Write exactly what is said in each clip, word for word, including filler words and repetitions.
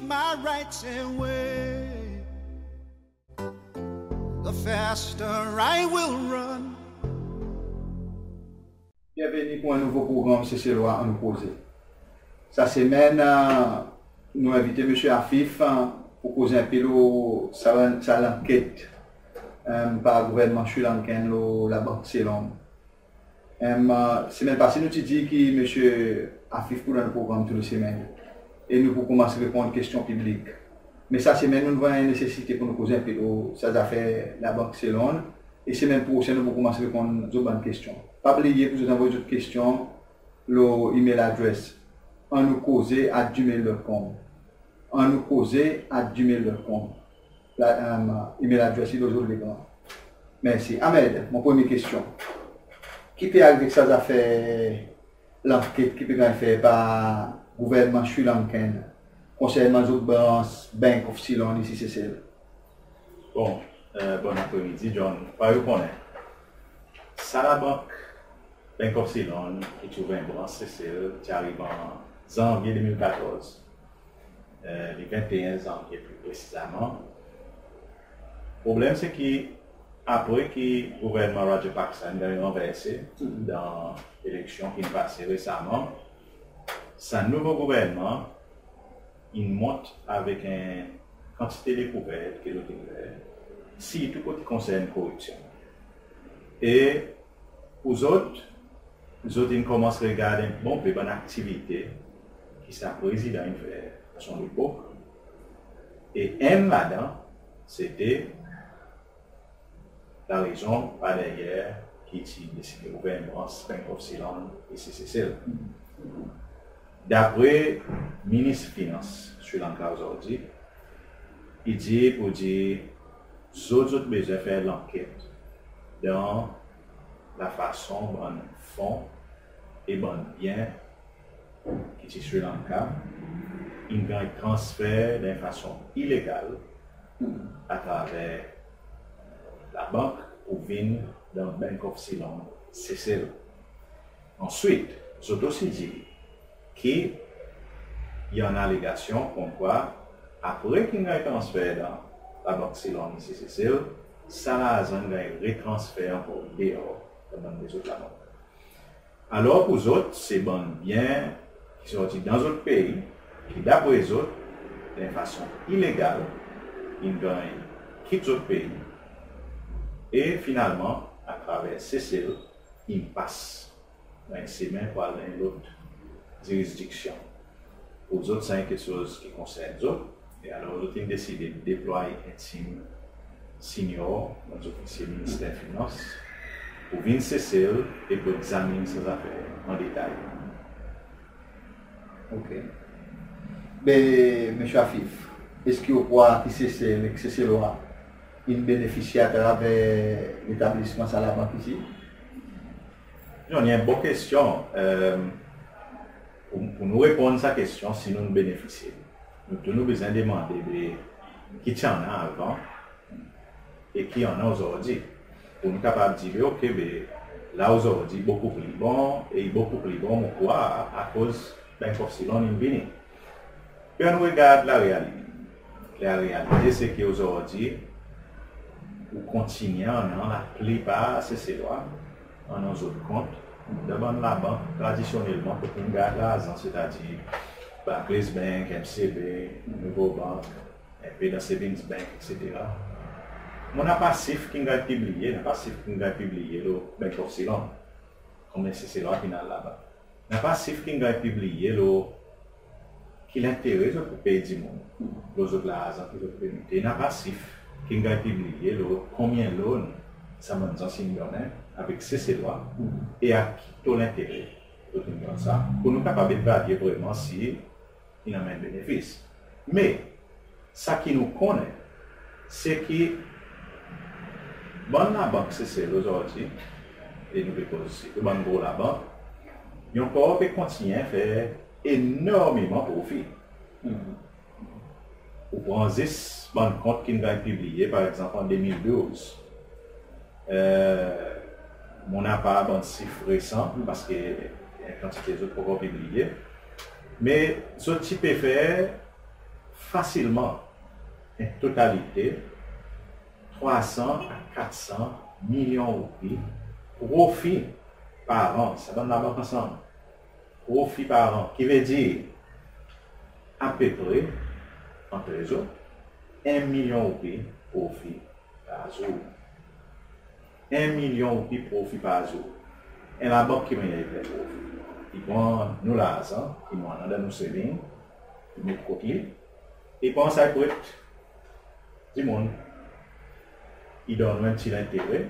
My rights away. The faster I will run. Byenveni pour en nouvo progranm Seselwa Annou Koze. Sa semenn, e, nou envite Msye Afif, e, pour koz en pe lo sa, sa lanket, e, par gouvernman Sri Lankan lo Labank Ceylon. E, semenn pase nou ti dir ki Msye Afif pou dan nou progranm tou le semenn. E nou pou konmans reponn kestyon piblik. Me sa semenn nou vwar en nesesite pour nou koz en pe lo sa zafer Labank Ceylon. E semenn prosenn nou pou konmans reponn zot bann kestyon. Pa bliye pour zot anvoy zot kestyon lo email address annou koze at gmail dot com. Annou koze at gmail dot com. La, e, email address i lo zot lekran. Mersi. Ahmed, mon premye kestyon. Ki pe ariv avek sa zafer lanket ki pe ganny fer par gouvernman Sri Lankan konsernman zot brans Bank of Ceylon isi Sesel? Bon, e, bonn apremidi, John. Parey ou konnen, sa labank Bank of Ceylon ki trouve en brans Sesel, ti ariv an Zanvye de mil katorz. E, le venteen Zanvye pli presizeman. Problenm se ki apre ki gouvernman Rajapaksa in ganny ranverse dan eleksyon ki'n pase resaman, sa nouvo gouvernman in mont avek en kantite dekouvert ki zot in fer, sirtou kot i konsern koripsyon. E pour zot, zot in konmans regard en bon pe bann aktivite ki sa prezidan in fer a son lepok. E enn ladan, se te larezon par deryer ki ti deside ouver en brans Bank of Ceylon isi Sesel. Dapre Minis Finans Sri Lanka ozordi, i dir pour dir zot, zot bezwen fer lanket dan lafason bann fon e bann byen ki ti Sri Lanka in ganny transfer dan en fason ilegal atraver labank pour vin dan Bank of Ceylon Sesel. Answit, zot osi dir ki i annan alegasyon konmkwa apre ki'n ganny transfer dan Labank Ceylon isi Sesel, sa larzan in ganny retransfer ankor deor dan bann lezot labank. Alor pour zot, se bann byen ki sorti dan zot pei, ki dapre zot, dan en fason ilegal, in ganny kit zot pei, e finalman, atraver Sesel, in pas dan en semen pour al dan en lot zirisdiksyon. Pour zot, sa en keksoz ki konsern zot, e alor zot in deside deplwaye en tim senior, bann zofisye Minister Finans, pour vin Sesel e pour egzamin sa zafer an detay. OK. Be, Msye Afif, eski ou krwar ki Sesel ek Seselwa in benefisye atraver letablisman sa labank isi? Non, i en bon kestyon. E, pour, pour nou reponn sa kestyon, si nou'n benefisye, nou tou nou bezwen demande, be, ki ti annan avan e ki annan ozordi. Pour nou kapab dir, be, OK, be, la ozordi bokou pli bon, e bokou pli bon, mon krwar, akoz Bank of Ceylon in vini. Be, annou regard larealite. Larealite, se ki ozordi, ou kontinyen annan, laplipar Seselwa annan zot kont dan bann labank tradisyonnelman kot nou'n gard larzan, setadir Barclays Bank, M C B, Nouveau Bank, en pe dan Savings Bank, et cetera. Mon napa sif ki'n ganny pibliye, napa sif ki'n ganny pibliye lo Bank of Ceylon, konbyen Seselwa ki'n al laba. Napa sif ki'n ganny pibliye lo ki lentere zot pe pey dimoun lo zot larzan ki zot pe mete. Napa sif ki'n ganny pibliye lo konbyen loan sa bann zansyen in donnen avek Seselwa e a ki to lentere zot in donn sa, pour nou kapab evalye vreman si in anmenn benefis. Me sa ki nou konnen, se ki bann labank Sesel ozordi, e nou pe koz sirtou bann gro labank, i ankor pe kontinyen fer enormeman profi. Ou pran zis bann kont ki'n ganny pibliye, par egzanp, an de mil douz. E, mon napa bann sif resan, paski en kantite zot pa ankor pibliye. Me zot ti pe fer fasilman en totalite trwa san a kat san milyon roupi profi par an. Sa bann labank ansanm, profi par an, ki vedir apepre, antre zot, en milyon roupi profi par zour. En milyon roupi profi par zour. En labank ki mannyer i fer profi? I pran nou larzan ki nou annan dan nou saving, i met kot li, i pran sa i pret dimoun, i donn nou en pti lentere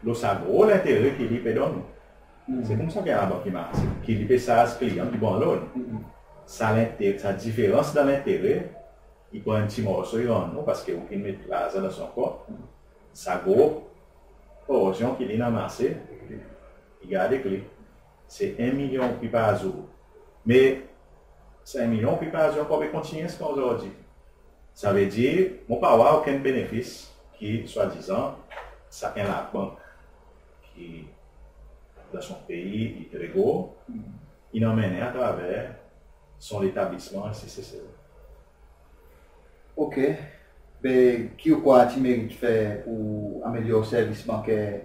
lo sa gro lentere ki li pe donn nou. Se koumsa ki en labank i marse, ki li pe sarz kliyan ki pran loan. Sa lentere, sa diferans dan lentere, i pran en pti morso, i rann nou, paske ou ki'n met larzan dan son kont. Sa gro porsyon ki li'n anmase, i garde ek li. Se en milyon roupi par zour. Me sa en milyon roupi par zour ankor pe kontinyen ziska ozordi. Savedir mon pa war okenn benefis ki swadizan sa en labank ki dan son pei i tre gro, i'n anmennen atraver son letablisman isi Sesel. OK. Be ki ou krwar ti merit fer pour amelyor servis banker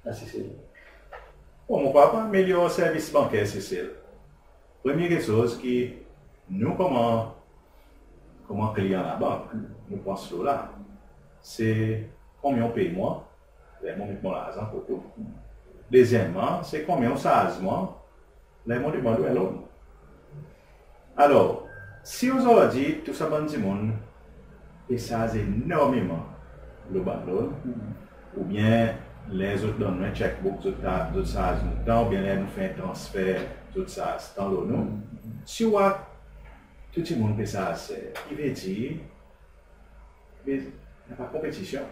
la Sesel? Bon, mon krwar pour amelyor servis banker Sesel, premye keksoz ki nou konman, konman kliyan labank, nou pran lo la, se konbyen ou pey mwan ler mon met mon larzan kot ou. Dezyenmman, se konbyen ou sarz mwan ler mon demann ou en loan. Alor, si ozordi tou sa bann dimoun pe sarz enormeman lo bann loan, oubyen ler zot donn nou en checkbook, zot ta, zot sarz nou tan, oubyen ler nou fer en transfer, zot sarz tan lo nou. Si ou war tou dimoun pe sarz ser, i vedir, me napa konpetisyon.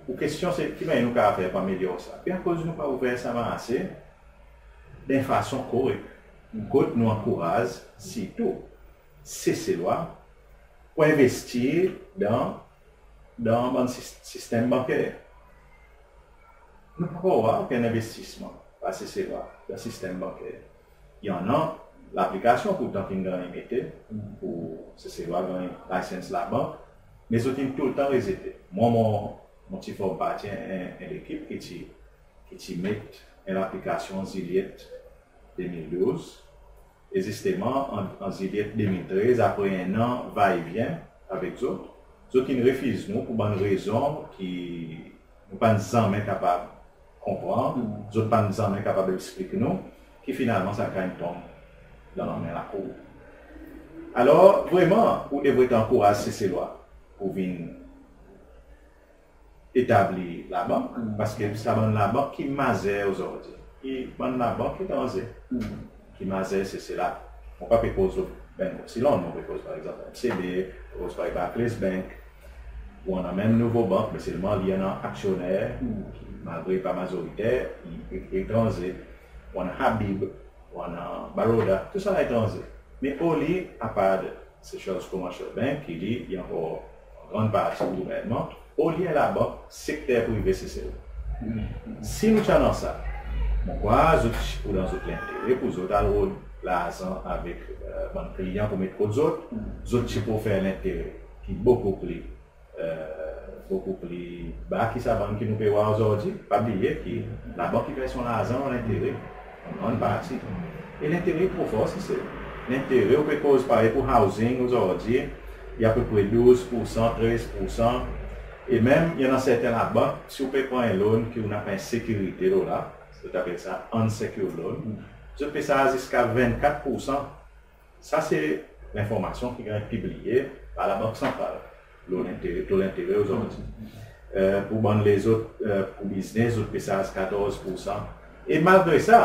Ou kestyon se ki mannyer nou kapab fer pour amelyor sa? Be akoz nou pa ouver sa marse dan en fason korek, kot nou ankouraz sirtou Seselwa pour envestir dan, dan bann sis-, sistenm banker. Nou pa war okenn envestisman par Seselwa dan sistenm banker. I annan laplikasyon pourtan ki'n ganny mete pour Seselwa ganny license labank, me zot in toultan rezete. Mwan, mon, mon ti form parti en, en, en lekip ki ti, ki ti met en laplikasyon an Zilyet de mil douz. E zisteman, an, an Zilyet de mil trez, apre en an va-e-vyen avek zot, zot in refiz nou pour bann rezon ki nou pa'n zanmen kapab konpran, zot pa'n zanmen kapab eksplik nou, ki finalman sa ka in tonm dan lanmen lakour. Alor, vreman, ou devret ankouraz Seselwa pour vin etabli labank, paske sa bann labank ki mazer ozordi. I bann labank etranze ki mazer Sesel. Mon pa pe koz lo Bank of Ceylon, mon pe koz par egzanp M C B, pe koz par Barclays Bank, ou annan menm Nouvo Bank, me selman li annan aksyonner, malgre pa mazoriter, i, i etranze. Ou annan Habib, ou annan Baroda, tou sa etranze. Me oli, apard Seychelles Commercial Bank, ki li, i ankor an grann parti gouvernman, oli en labank sekter prive Sesel. Si nou ti annan sa, mon krwar zot ti pou dan zot lentere pour zot al rod larzan avek, e, bann kliyan pour met kot zot, zot ti pou fer lentere ki bokou pli, e, bokou pli ba ki sa bann ki nou pe war ozordi. Pa bliye ki labank i fer son larzan lo lentere, an grann parti. E lentere i tro for Sesel. Lentere, ou pe koz parey pour housing ozordi, i apepre douz poursan, trez poursan. E menm, i annan serten labank, si ou pe pran en loan ki ou napa en sekirite lo la, zot apel sa unsecured loan, zot pe sarz ziska vennkat poursan. Sa se lenformasyon ki ganny pibliye par Labank Santral lo lentere, to lentere ozordi. E, pour bann lezot, e, pour biznes, zot pe sarz katorz poursan. E malgre sa,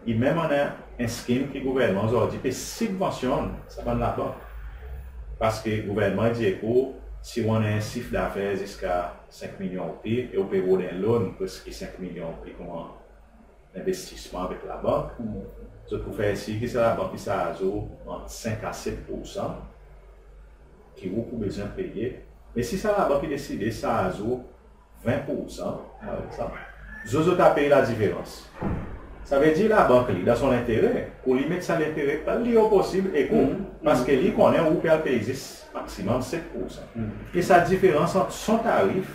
i menm annan en skim ki gouvernman ozordi pe sibvansyonn sa bann labank. Paske gouvernman i dir ek ou, si ou annan en sif dafer ziska senk milyon roupi e ou pe rod en loan preski senk milyon roupi konman lenvestisman avek labank, zot pou fer sir ki sa labank i sarz ou ant senk a set poursan ki ou pou bezwen peye. Me si sa labank i deside sarz ou ven poursan, par egzanp, zot, zot a pey ladiferans. Sa vedir labank li, dan son lentere, pour li met sa lentere pa li o posib e kou, parski li konnen ou pe al pey zis maksimonm set poursan. E sa diferans ant son tarif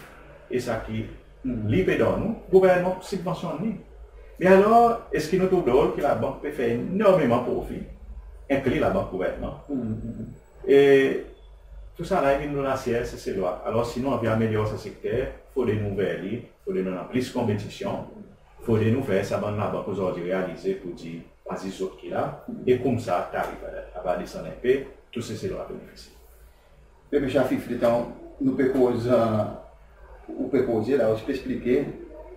e sa ki li pe donn ou, gouvernman sibvansyonn li. Me alor, eski nou trouv drol ki labank pe fer enormeman profi, enkli labank gouvernman? E tousala i vin lo lasyer Seselwa. Alor, si nou anvi amelyor sa sekter, fodre nou ouver li, fodre nou annan plis konpetisyon, fodre nou fer sa bann labank ozordi realize pour dir pa zis zot ki la, e koumsa tarif la, la va desann en pe, tou Seselwa a benefisye. Be Msye Afif, letan nou pe koz, ou pe koze la, ou ti pe eksplike,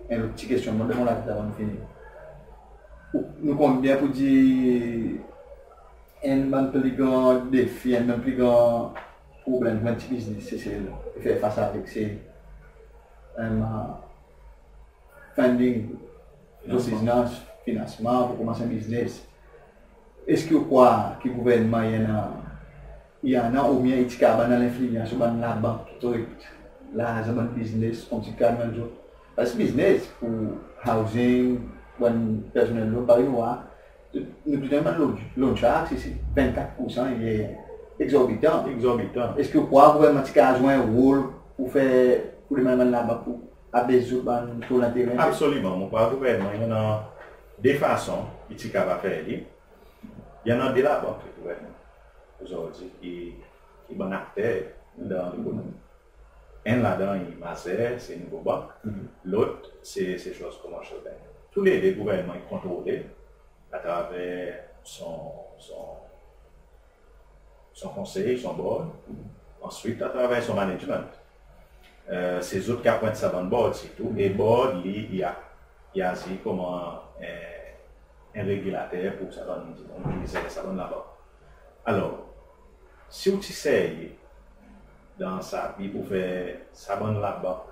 en lot pti kestyon mon demann la avan nou fini. Ou, nou konn byen pour dir enn bann pli gran defi, enn bann pli gran problenm bann pti biznes Sesel pe fer fas avek, se, e, funding, biznes, finansman pour konmans en biznes. Eski ou krwar ki gouvernman i annan, i annan oubyen i ti kapab annan lenfliyans lo bann labank ki tret larzan bann biznes, konmsi ki annan zot? Parski biznes pour housing, bann personal loan, parey nou war, nou pe donn bann loan, loan shark, se, se vennkat poursan, i egzorbitan. Egzorbitan. Eski ou krwar gouvernman ti kapab zwe en rol pour fer, pour demann bann labank pour abes zot bann to lentere? Absoliman. Mon krwar gouvernman i annan de fason i ti kapab fer li. I annan de labank gouvernman ozordi ki, ki bann akter dan lekonomi. Enn ladan i mazer, se Nouvobanq. Lot se, se Seychelles Commercial Bank. Toulede gouvernman i kontrole atraver son, son, son konsey, son board. Answit atraver son management. E, se zot ki apwent sa bann board sirtou. E board li, i a, i azir konman en, en regilater pour sa bann dimoun ki zer sa bann labank. Alor, si ou ti serye dan sa bi pour fer sa bann labank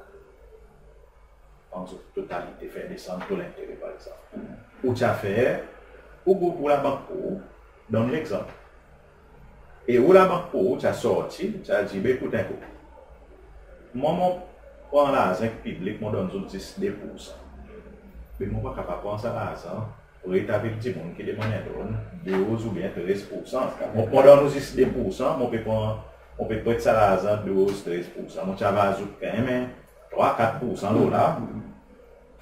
an zot totalite fer desann to lentere, par egzanp, ou ti a fer ou group ou labank pour ou, donn legzanp. E ou labank pour ou ti a sorti, ti a dir, be ekout en kou, mwan mon pran larzan piblik, mon donn zot zis de poursan. Be mon pa kapab pran sa larzan, pret avek dimoun ki demann en loan douz oubyen trez poursan. Mon, mon donn ou zis de poursan, mon pe pran, mon pe pret sa larzan douz, trez poursan. Mon ti ava azout kanmenm trwa, kat poursan lo la.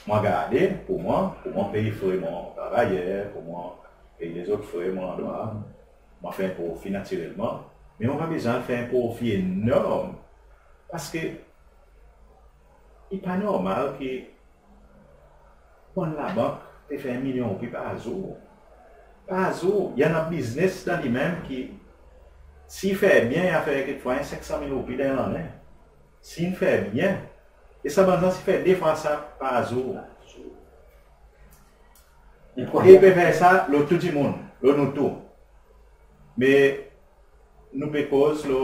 Mon a garde pour mwan, pour mwan pey fre mon travayer, pour mwan pey lezot fre mon landrwa. Mon a fer en profi natirelman, me mon pa bezwen fer en profi enorm, parski i pa normal ki bann labank pe fer milyon roupi par zour. Par zour, i annan biznes dan li menm ki, si i fer byen, i a fer kekfwa en senk san mil roupi dan en lannen. Si i fer byen, e sa bann zans i fer de fwa sa par zour. E i pe fer sa lo tou dimoun, lo nou tou. Me nou pe koz lo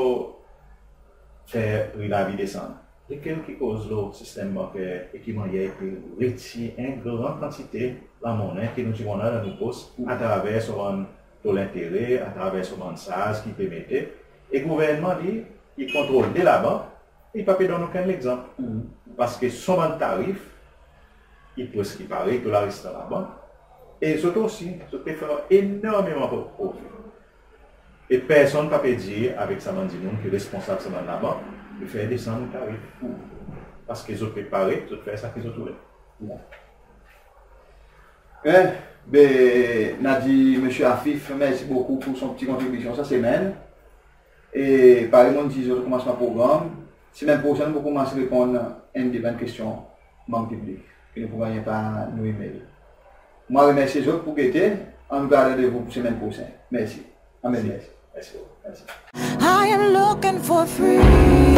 fer pri lavi desann. Lekel ki koz lo sistenm banker e ki mannyer i pe retir en gran kantite lamonnen ki nou dimoun annan dan nou pos atraver son bann to lentere, atraver son bann sarz ki i pe mete. E gouvernman li, i kontrol de labank, i pa pe donn okenn legzanp. Parski son bann tarif i preski parey tou larestan labank. E zot osi, zot pe fer enormeman profi. E personn pa pe dir avek sa bann dimoun ki responsab sa bann labank, pe fer desann ou tarif. Parski zot pe parey, zot fer sa ki zot oule. Be, nou a dir Msye Afif mersi bokou pour son pti kontribisyon sa semenn. E parey mon'n dir zot o konmansman progranm, semenn prosenn nou pou konmans reponn enn de bann kestyon manm piblik ki nou pou gannyen par nou email. Mon remersye zot pour gete, annou gard randevou pour semenn prosenn. Mersi. Amen. Mersi. Mersi bokou. Mersi. I am looking for freedom.